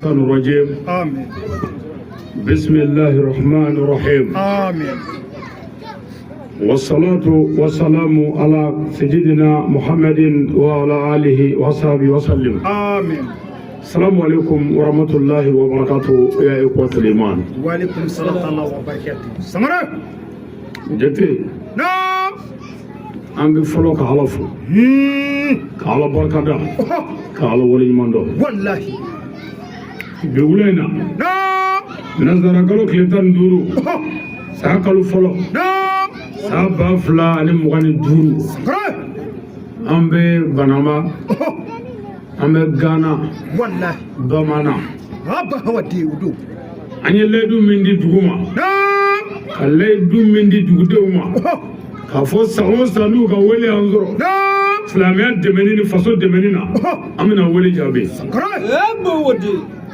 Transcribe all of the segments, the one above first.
الرجيم. آمين. بسم الله الرحمن الرحيم. آمين. والصلاة والسلام على سيدنا محمد وعلى آله وصحبه وسلم. آمين. السلام عليكم ورحمة الله وبركاته يا إخوة الإيمان. وعليكم السلام ورحمة الله وبركاته. Samara. Jate. نعم. An bɛ fɔlɔ ka Ala fo, ka Ala barikada, ka Ala waleɲuman dɔn. والله. Bi wula in na, نعم. Nansara kalo tile 15, san kalo fɔlɔ, نعم. san 2025, Samara. an bɛ Banama, an bɛ Gana, والله. Bamanan. Abba hawa di udu. An ye layidu min di dugu ma, نعم. ka layidu min di dugudenw ma, k'a fɔ san o san n'u ka wele y'an sɔrɔ, نعم. silamɛya dɛmɛni ni faso dɛmɛni na, an bɛna wele jaabi. Samara.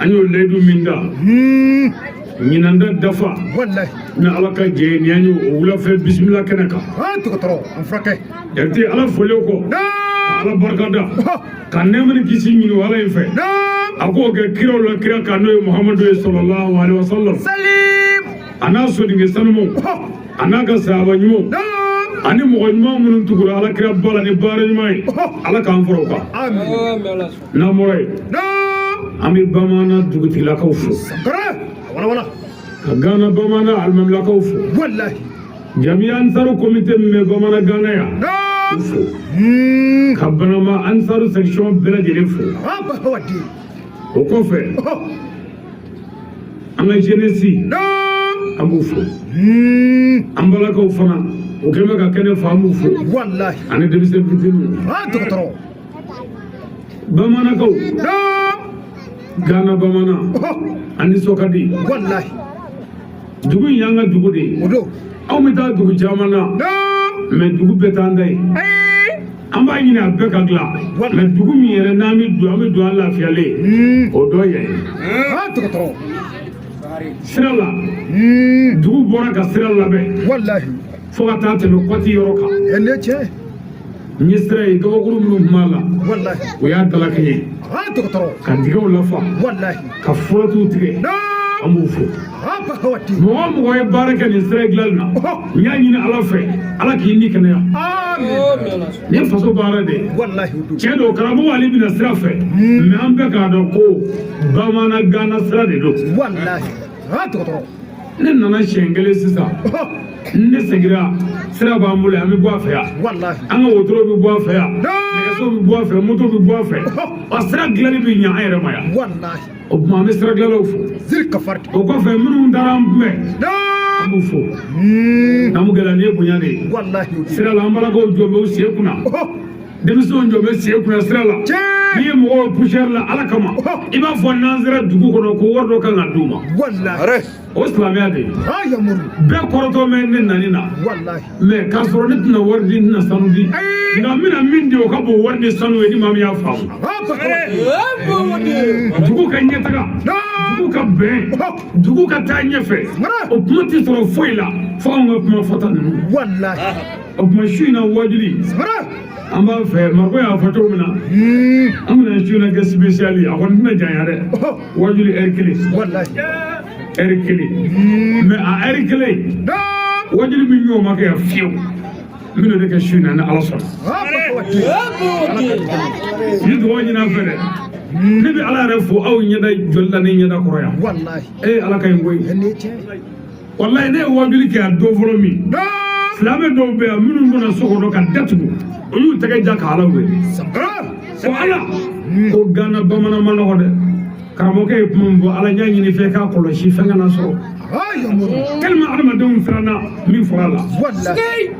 An y'o layidu min da, ɲinan da dafa, والله. ni Ala ka jɛ ye, nin an y'o o wulafɛ bisimila kɛnɛ kan. Ha dɔgɔtɔrɔ an furakɛ. Jakite, Ala fɔlen kɔ, نعم. Ala barikada, ka nɛɛma ni kisi ɲini o Ala in fɛ, نعم. a k'o kɛ kiraw la kira kan, n'o ye Muhamadu ye, صلى الله عليه وسلم, سليم. a n'a sodenke sanumaw, a n'a ka sahaba ɲumanw, نعم. ani mɔgɔ ɲuman minnu tugura Ala kira ba la ni baara ɲuman ye, Ala k'an fara o kan. آمين. N'an bɔra yen, نعم. an bɛ Bamanan dugutigilakaw fo, Samara. Wala wala. ka Gana Bamanan alimamilakaw fo, والله. Jamiya Ansaru comité min bɛ Bamanan Gana yan, نعم. u fo, ka Banama Ansaru section bɛɛ lajɛlen fo. Abba hawa di. O kɔfɛ, an ka jeunesse, نعم. an b'u fo. An balakaw fana, o kɛn bɛ ka kɛnɛ fa, an b'u fo, والله. ani denmisɛn fitininw. Ha dɔgɔtɔrɔ. Bamanankaw, نعم. Gana Bamanan, an nisɔn ka di. والله. Dugu in y'an ka dugu de ye. O don. Anw bɛ taa dugu caman na, نعم. mais dugu bɛɛ t'an ta ye. An b'a ɲini a bɛɛ ka dilan, mais dugu min yɛrɛ n'an bɛ don, an bɛ don an lafiyalen, o dɔ yan ye. Ha dɔgɔtɔrɔ. Sira la, dugu bɔra ka sira labɛn والله. fo ka taa tɛmɛ kɔti yɔrɔ kan. Ɛ cɛ. N ye sira ye, gabakuru minnu tun b'a la, والله. o y'a dalakɛɲɛ, Ha dɔgɔtɔrɔ. ka dingɛw lafa, والله. ka furatuw tigɛ. نعم. An b'u fo. Abba hawa di. Mɔgɔ o mɔgɔ ye baara kɛ nin sira dilanni na, n y'a ɲini Ala fɛ, Ala k'i ni kɛnɛya. آمين. Nin ye faso baara de ye. والله o don. Tiɲɛ don, karamɔgɔ ale bɛna sira fɛ, mais an bɛɛ k'a dɔn ko Bamanan Gana sira de don. والله. Ha dɔgɔtɔrɔ. Ne nana siɲɛ kelen sisan, ne seginna, sira b'an bolo yan, an bɛ bɔ a fɛ yan. والله. An ka wotoro bɛ bɔ a fɛ yan, nɛgɛso bɛ bɔ a fɛ, moto bɛ bɔ a fɛ, wa sira dilanni bɛ ɲɛ an yɛrɛ ma yan. والله. O tuma, an bɛ sira dilanlaw fo. Ziri kafarti. O kɔfɛ, minnu taara an kunbɛn, نعم. an b'u fo. N'an b'u gɛlɛya, nin ye bonya de ye. والله o don. Sira la, an balakaw jɔ bɛ u sen kunna, denmisɛnw jɔ bɛ sen kunna sira la. Tiɲɛ. N'i ye mɔgɔw poussière la Ala kama, i b'a fɔ n'an sera dugu kɔnɔ ko wari dɔ kan ka d'u ma. والله. O silamɛya de ye. Ha yamuru. Bɛɛ kɔrɔtɔ mɛ ne nani na, والله. mais k'a sɔrɔ ne tɛna wari di, n tɛna sanu di, nka n bɛna min di, o ka bon wari ni sanu ye, ni maa min y'a faamu. Abba hawa di. Dugu ka ɲɛtaga, نعم. dugu ka bɛn, dugu ka taa ɲɛfɛ, o kuma tɛ sɔrɔ foyi la fo anw ka kuma fɔta ninnu. والله. O tuma, su in na wajuli, Samara. an b'a fɛ Mariko y'a fɔ cogo min na, an bɛna su in na kɛ spécial ye. A kɔni tɛna janya dɛ, wajuli heure kelen, والله. heure kelen, mais a heure kelen, نعم. wajuli min y'o ma kɛ yan fiyewu, n bɛna o de kɛ su in na ni Ala sɔnna. Abba hawa di. Ni dugawu ɲini an fɛ dɛ, ne bɛ Ala yɛrɛ fo aw ɲɛda joli la, ne ɲɛda kɔrɔ yan. والله. Ee, Ala ka ɲi koyi. Ɛ cɛ. Walayi, ne ye wajuli kɛ a don fɔlɔ min, نعم. silamɛ dɔw bɛ yan minnu donna so kɔnɔ ka datugu, o y'u tɛgɛ ja ka Ala wele Samara. ko Ala ko Gana bamanan ma nɔgɔ dɛ. Karamɔgɔkɛ ye kuma min fɔ, Ala ɲa ɲini fɛ k'a kɔlɔsi fɛn kana sɔrɔ, Ha yamuru. tellement adamadenw siranna min fɔra la. والله.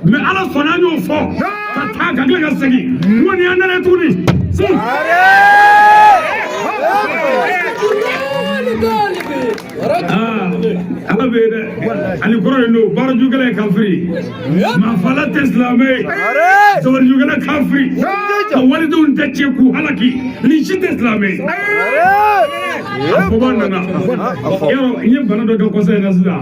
Mais Ala sɔnna, an y'o fɔ ka taa ka tila ka segin, n ko nin y'an nana ye tuguni. Ah, Ala bɛ yen dɛ, ani kɔrɔ yen don, baarajugukɛla ye kafiri, maafala tɛ silamɛ ye, sabarijugukɛla kafiri, ka walidenw tɛ tiɲɛ k'u halaki, nin si tɛ silamɛ ye. A fɔba nana yɔrɔ, n ye bana dɔ kɛ kɔsa in na sisan,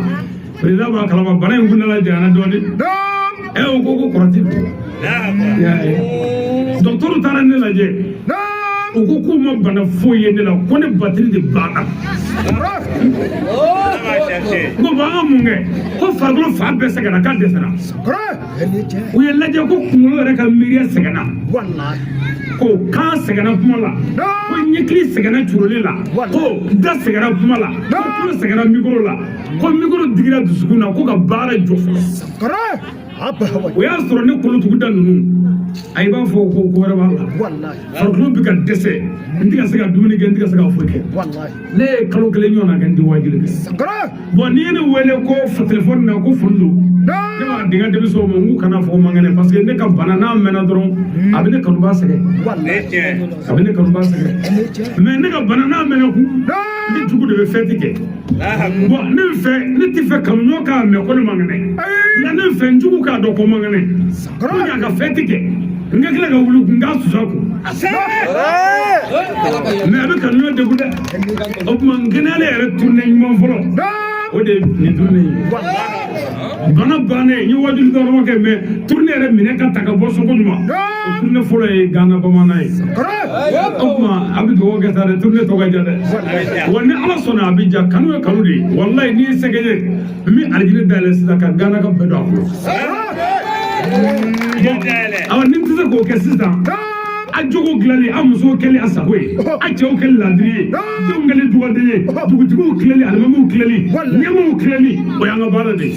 président b'a kalama, bana in kuntala janyana dɔɔnin. نعم. Ɛ, o ko kɔrɔti don, i y'a ye, docteur taara ne lajɛ. نعم. U ko k'u ma bana foyi ye ne la, ko ne batiri de banna. N ko bon, an ka mun kɛ? Ko farikolo fan bɛɛ sɛgɛnna, k'a dɛsɛra. U ye lajɛ ko kunkolo yɛrɛ ka miiriya sɛgɛnna, ko kan sɛgɛnna kuma la, ko ɲɛkili sɛgɛnna curuli la, ko da sɛgɛnna kuma la, ko tulo sɛgɛnna micro la, ko micro digira dusukun na, ko ka baara jɔ fɔlɔ. O y'a sɔrɔ ne kolotuguda ninnu, a i b'a fɔ ko ko wɛrɛ b'a la, farikolo bɛ ka dɛsɛ, n tɛ ka se ka dumuni kɛ, n tɛ ka se ka foyi kɛ. Ne ye kalo kelen ɲɔgɔn na kɛ, n tɛ waajuli kɛ. Bon, n'i ye ne wele ko telefɔni na ko foli don, ne b'a di n ka denmisɛnw ma, n k'u kana fɔ ko man kɛnɛ, parce que ne ka bana n'a mɛnna dɔrɔn, a bɛ ne kanuba sɛgɛn, a bɛ ne kanuba sɛgɛn. Mais ne ka bana n'a mɛnna kun, ne jugu de bɛ fɛti kɛ. Bon, ne bɛ fɛ, ne tɛ fɛ kanuɲɔgɔn k'a mɛn ko ne man kɛnɛ, nka ne bɛ fɛ n jugu k'a dɔn ko man kɛnɛ pour que a ka fɛti kɛ, n ka tila ka wuli kun k'a susa kun. Mais a bɛ kanuɲɔgɔn degun dɛ. O tuma n kɛnɛyalen yɛrɛ tournée ɲuman fɔlɔ, o de ye nin tournée ye. Bana bannen, n ye wajuli dɔrɔn kɛ, mais tournée yɛrɛ minɛ ka ta ka bɔ so koɲuman, o tournée fɔlɔ ye Gana bamanan ye. O tuma a bɛ dugawu kɛ sa dɛ, tournée tɔ ka ja dɛ. Wa ni Ala sɔnna, a bɛ ja. Kanu ye kanu de ye. Walayi, n'i ye sɛgɛ ye, n bɛ alijinɛ dayɛlɛ sisan ka Gana ka bɛɛ don a kɔnɔ. Awa, ni n tɛ se k'o kɛ sisan, a jogo dilanli, a musow kɛli a sago ye, a cɛw kɛli ladiri ye, denw kɛli dugaden ye, dugutigiw tileli, alimamiw tileli, ɲɛmaaw tileli, o y'an ka baara de ye.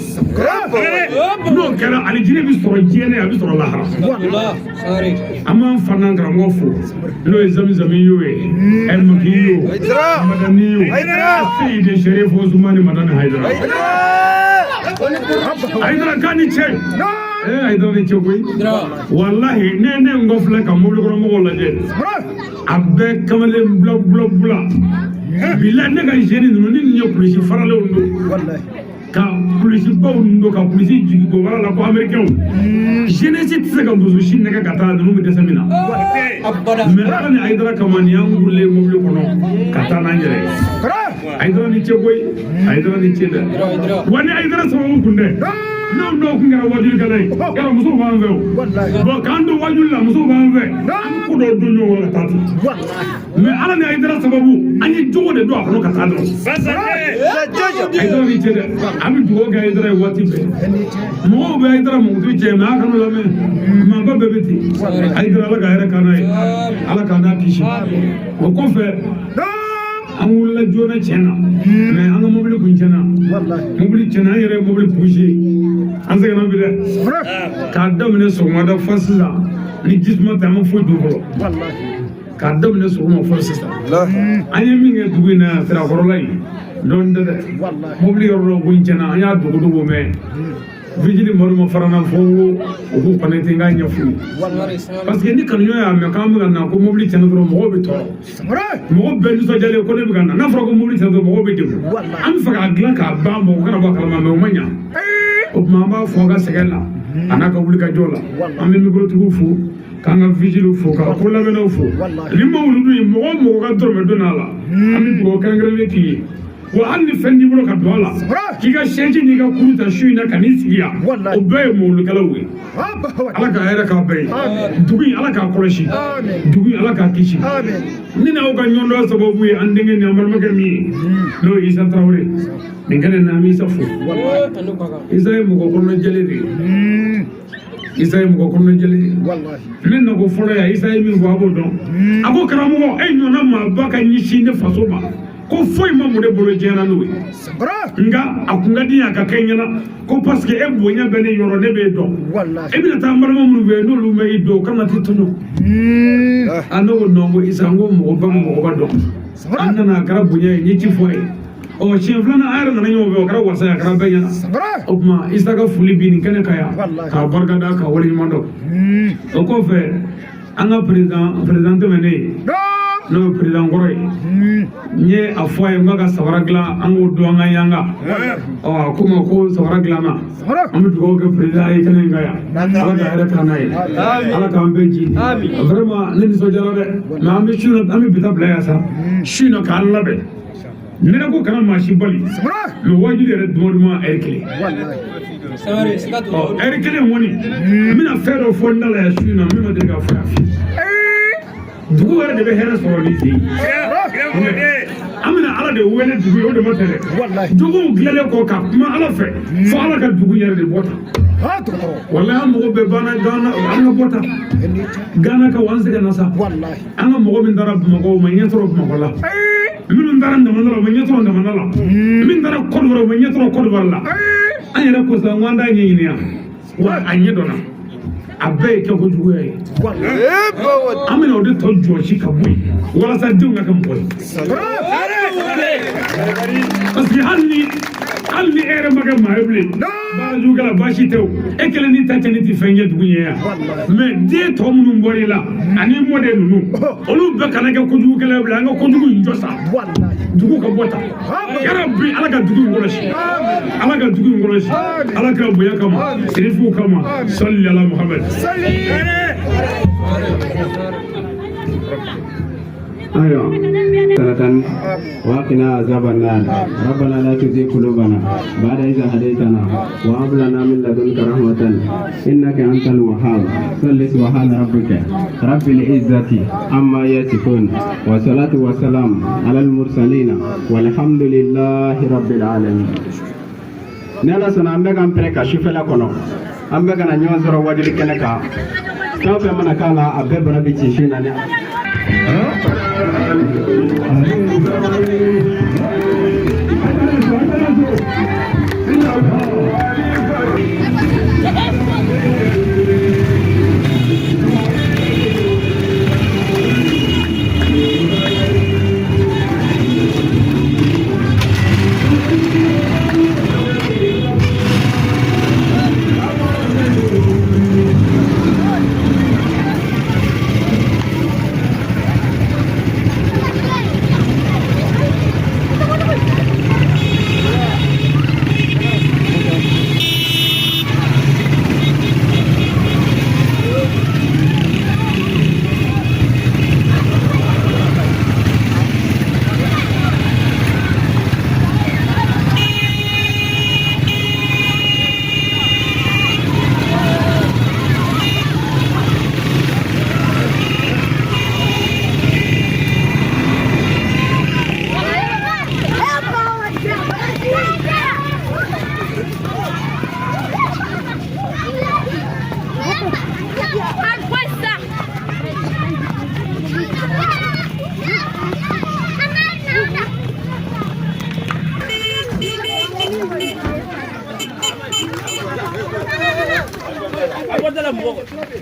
N'o kɛra, alijinɛ bɛ sɔrɔ diɲɛ, a bɛ sɔrɔ lahara. An b'an fa n'an karamɔgɔ fo, n'o ye Zamizami y'o ye, Ɛlmaki y'o, Madani y'o, Seyidi Sherif Osumani Madani Hayidara. Hayidara k'a ni ce. Ee, Hayidara ni ce koyi. Walahi, ne n kɔ filɛ ka mobili kɔnɔ mɔgɔw lajɛ, a bɛɛ kamalen bula bula bula. Bilahi, ne ka jeune ninnu ni nin ye kulusi faralenw don, ka kulusibaw don, ka kulusi jigin gobara la ko américain. Jeunesse tɛ se ka muso si nɛgɛ ka taa, ninnu bɛ dɛsɛ min na. Mais Ala ni Hayidara kama, nin y'an wulilen mobili kɔnɔ ka taa n'an yɛrɛ ye. Hayidara ni ce koyi, Hayidara ni ce dɛ. Wa ni Hayidara sababu kun tɛ, n'aw kun kɛra wajulikɛla ye, yɔrɔ musow b'an fɛ o. Bon, k'an don wajuli la, musow b'an fɛ, an bɛ ko dɔw don ɲɔgɔn kɔnɔ ka taa ten. Mais Ala ni Hayidara sababu, an ye jogo de don a kɔnɔ ka taa dɔrɔn. Hayidara ni ce dɛ. An bɛ dugawu kɛ Hayidara ye waati bɛɛ. Mɔgɔw bɛ Hayidara mankutu cɛ, mais a kana lamɛn, maaba bɛɛ bɛ ten. Hayidara, Ala ka hɛrɛ k'an n'a ye, Ala k'an n'a kisi. O kɔfɛ, an wulila joona tiɲɛ na, mais an ka mobili kun tiɲɛna, mobili tiɲɛna, an yɛrɛ ye mobili poussé, an sɛgɛnna bi dɛ. K'a daminɛ sɔgɔmada fɔ sisan, ni jisuma tɛ, an ma foyi dun fɔlɔ. K'a daminɛ sɔgɔma fɔ sisan, an ye min kɛ dugu in na yan, sirakɔrɔla in dɔɔnin tɛ dɛ. Mobili yɔrɔ dɔ kun tiɲɛna, an y'a dogo dogo, mais vigile Madu ma fara n na fo n ko u k'u connecté, n k'a ɲɛf'u ye, parce que ni kanuɲɔgɔn y'a mɛn k'an bɛ ka na ko mobili tiɲɛna dɔrɔn, mɔgɔw bɛ tɔɔrɔ, mɔgɔ bɛɛ nisɔndiyalen ko ne bɛ ka na. N'a fɔra ko mobili tiɲɛna dɔrɔn, mɔgɔw bɛ degun. An bɛ fɛ k'a dilan k'a ban, mɔgɔ kana bɔ a kalama, mais o ma ɲa. O tuma an b'a fɔ a ka sɛgɛn la, a n'a ka wulikajɔ la. An bɛ microtigiw fo, k'an ka vigilew fo, ka ko labɛnnaw fo. Ni ma wuludu ye, mɔgɔ o mɔgɔ ka dɔrɔmɛ donna a la, an bɛ dugawu kɛrɛnkɛrɛnnen k'i ye. Wa hali ni fɛn t'i bolo ka don a la, k'i ka sɛji n'i ka kuru ta su in na ka n'i sigi yan, o bɛɛ ye mɔbilikɛlaw ye. Ala ka hɛrɛ k'a bɛɛ ye. Dugu in, Ala k'a kɔlɔsi. Dugu in, Ala k'a kisi. Ni n'aw ka ɲɔgɔndɔn sababu ye an denkɛ ni an balimakɛ min ye, n'o ye Isa Tarawele, nin kɛnɛ na, an bɛ Isa fo. Isa ye mɔgɔ kɔnɔnajɛlen de ye, Isa ye mɔgɔ kɔnɔnajɛlen ye. Ne nako fɔlɔ ya, Isa ye min fɔ, a b'o dɔn. A ko karamɔgɔ, e ɲɔgɔnna maaba ka ɲɛsin ne faso ma, ko foyi ma mun ne bolo diɲɛ na n'o ye, nka a kun ka di n ye a ka kɛ n ɲɛna ko parce que e bonya bɛ ne yɔrɔ, ne b'e dɔn. E bɛna taa n balima minnu fɛ yen, n'olu ma i dɔn, o kana t'i tɔɲɔ. A ne ko non, ko Isa, n ko mɔgɔba bɛ mɔgɔba dɔn. An nana, a kɛra bonya ye, n ye ci fɔ a ye. Ɔ, siɲɛ filanan, an yɛrɛ nana ɲɔgɔn fɛ, o kɛra wasa ye, a kɛra bɛɛ ɲɛna. O tuma Isa ka foli bi nin kɛnɛ kan yan, k'a barikada, k'a waleɲuman dɔn. O kɔfɛ, an ka président tɛmɛnen, n'o ye président kɔrɔ ye, n ye a fɔ a ye n k'a ka sabara dilan, an k'o don an ka yanga. Ɔ, a ko ma ko sabara dilanna. An bɛ dugawu kɛ président ye kɛnɛ in kan yan, Ala ka hɛrɛ k'an n'a ye, Ala k'an bɛɛ ji. Vraiment, ne nisɔndiyara dɛ. Mais an bɛ su in na, an bɛ bi ta bila yan sa, su in na k'an labɛn. Ne ko kana maa si bali, mais wajibi yɛrɛ duman duman ɛri kelen. Ɔ, ɛri kelen kɔni, n bɛna fɛn dɔ fɔ n da la yan su in na, min ma deli ka fɔ yan. Dugu yɛrɛ de bɛ hɛrɛ sɔrɔ ni sen. An bɛna Ala de wele dugu ye, o de ma tɛ dɛ. Wallahi. Duguw dilanlen kɔ ka kuma Ala fɛ, fo Ala ka dugu yɛrɛ de bɔ tan. Ha dɔgɔtɔrɔ. Walahi, an mago bɛɛ banna Gana, an ka bɔ tan. Gana ka an sɛgɛn na sa. Wallahi. An ka mɔgɔ min taara Bamakɔ, o ma ɲɛ sɔrɔ Bamakɔ la. Minnu taara Namana la, o ma ɲɛ sɔrɔ Namana la. Min taara Côte d'Ivoire, o ma ɲɛ sɔrɔ Côte d'Ivoire la. An yɛrɛ ko sa, n ko an t'a ɲɛɲini yan wa, a ɲɛ dɔnna, a bɛɛ ye kɛko juguya ye. Wallahi. An bɛna o de tɔ jɔsi ka bɔ yen walasa denw ka kɛ mɔgɔ ye, parce que hali ni e yɛrɛ ma kɛ maa ye bilen, baara jugukɛla baasi tɛ o, e kelen n'i ta cɛnni tɛ fɛn ɲɛ dugu ɲɛ yan, mais den tɔ minnu bɔra i la ani mɔden ninnu, olu bɛɛ kana kɛ kojugukɛla ye bilen. An ka kojugu in jɔ sa. Wallahi. Dugu ka bɔ tan yarabi. Ala ka dugu in kɔlɔsi, Ala ka dugu in kɔlɔsi, Ala ka bonya kama, sirifuw kama, sɔli ala Muhammed. أيوة سنة وقنا عذاب النار. ربنا لا تزغ قلوبنا بعد إذ هديتنا وهب لنا من لدنك رحمة إنك أنت الوهاب. صل سبحان ربك رب العزة عما يصفون والصلاة والسلام على المرسلين والحمد لله رب العالمين. Ni Ala sɔnna, an bɛ k'an pɛrɛ ka sufɛla kɔnɔ, an bɛ ka na ɲɔgɔn sɔrɔ wajuli kɛnɛ kan. Fɛn o fɛn mana k'a la, a bɛɛ bana bɛ ci su in na ni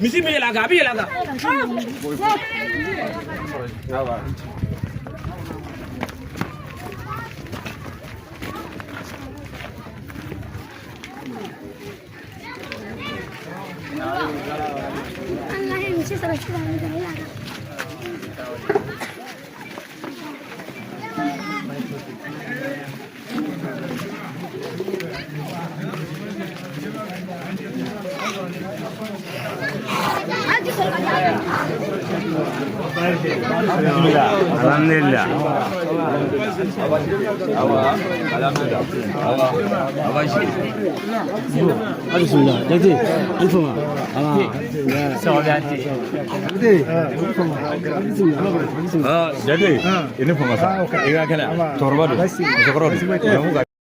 Misi bɛ yɛlɛ a kan, a bɛ yɛlɛ a kan. Misi saba su b'a yɛlɛ a kan. Alhamdulillah. Jate, i ni fama sa, i ka kɛnɛ, cɛkɔrɔba don, musokɔrɔba don.